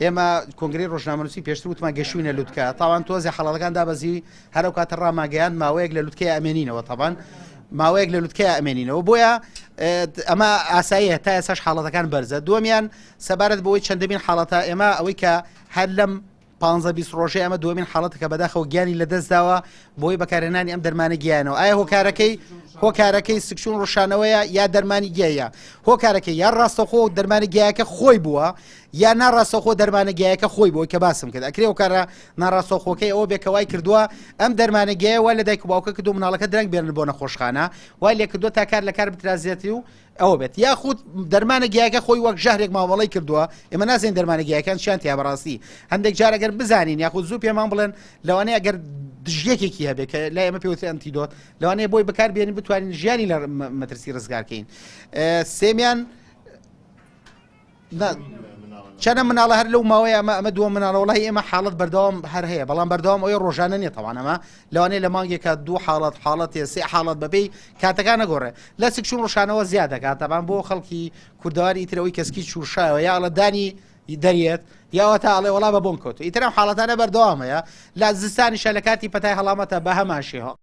ئێمە کۆنگرەی ڕۆژنامەنووسی پێشتر وتمان گەشوینە لوتکە تاوان تۆزێ حاڵەتەکان دابەزی هەرو کاتە ڕاماگەیان ماوەیەک لە لوتکەی ئەمێنینەوە تاوان ماوەیەک لە لوتکەی ئەمێنینەوە بۆیە ئەمە ئاساییە تا ئێساش حاڵەتەکان بەرزە دووەمیان سەبارەت بەوەی چەندەمین حاڵەتە ئێمە ئەوەی کە هەر لەم پانزە 20 ڕۆژەی ئەمە دووەمین حاڵەتە کە بەداخەوە گیانی لەدەستداوە بۆی بەکارهێنانی ئەم دەرمانە گیانەوە ئایا هۆکارەکەی هۆکارەکەی سکچون ڕشانەوەیە یا دەرمانی گیایە هۆکارەکەی یا ڕاستەخۆ دەرمانی گیایەکە خۆی بووە یا ناڕاستەخۆ دەرمانە گیایەکە خۆی بووە کە باسم کرد ئەکرێ هۆکارە ناڕاستەخۆکەی ئەوە بێ کە وای کردووە ئەم دەرمانە گیایە وا لە دایک و باوکە کردو مناڵەکە درەنگ بێنن بۆ نەخۆشخانە وای لێکردووە تا کار لە کار بترازێتی و ئەوە بێت یاخود دەرمانە گیاکە خۆی وەک ژەهرێک مامەڵەی کردووە ئێمە نازانین دەرمانە گیاکان چیان تیا بەڕاستی هەندێک جار ئەگەر بزانین یاخود زوو پێمان بڵێن لەوانەیە ئەگەر دژیەکێکی هەبێت کە لای ئێمە پێوترێ antidote لەوانەیە بۆی بەکار بێنین بتوانین ژیانی لە مەترسی ڕزگارکەین سێمیان چەنە مناڵە هەر لەو ماوەیە ئەمە ئەمە دووە مناڵە وڵی ئێمە حاڵەت بەردەوام هەر هەیە بەڵام بەردەوام ئەوەی ڕۆژانە نیە تەوان ئەمە لەوانەیە لە مانگێکە دوو حاڵەت حاڵەتێ سێ حاڵەت بەپێی کاتەکان نەگۆڕێ لە سکچون ڕشانەوە زیاد دەکات تەبان بۆ خەڵکی کوردەواری ئیترەوەی کەسکی چورشایەوە یاڵە دانی دەریێت یاوە تا ئەڵێ وڵا بە بۆن کەوت ئیترم حاڵەتانە بەردەوامەیە لە زستانیشە لە کاتی پەتای هەڵامەتە بە هەمان شێوە.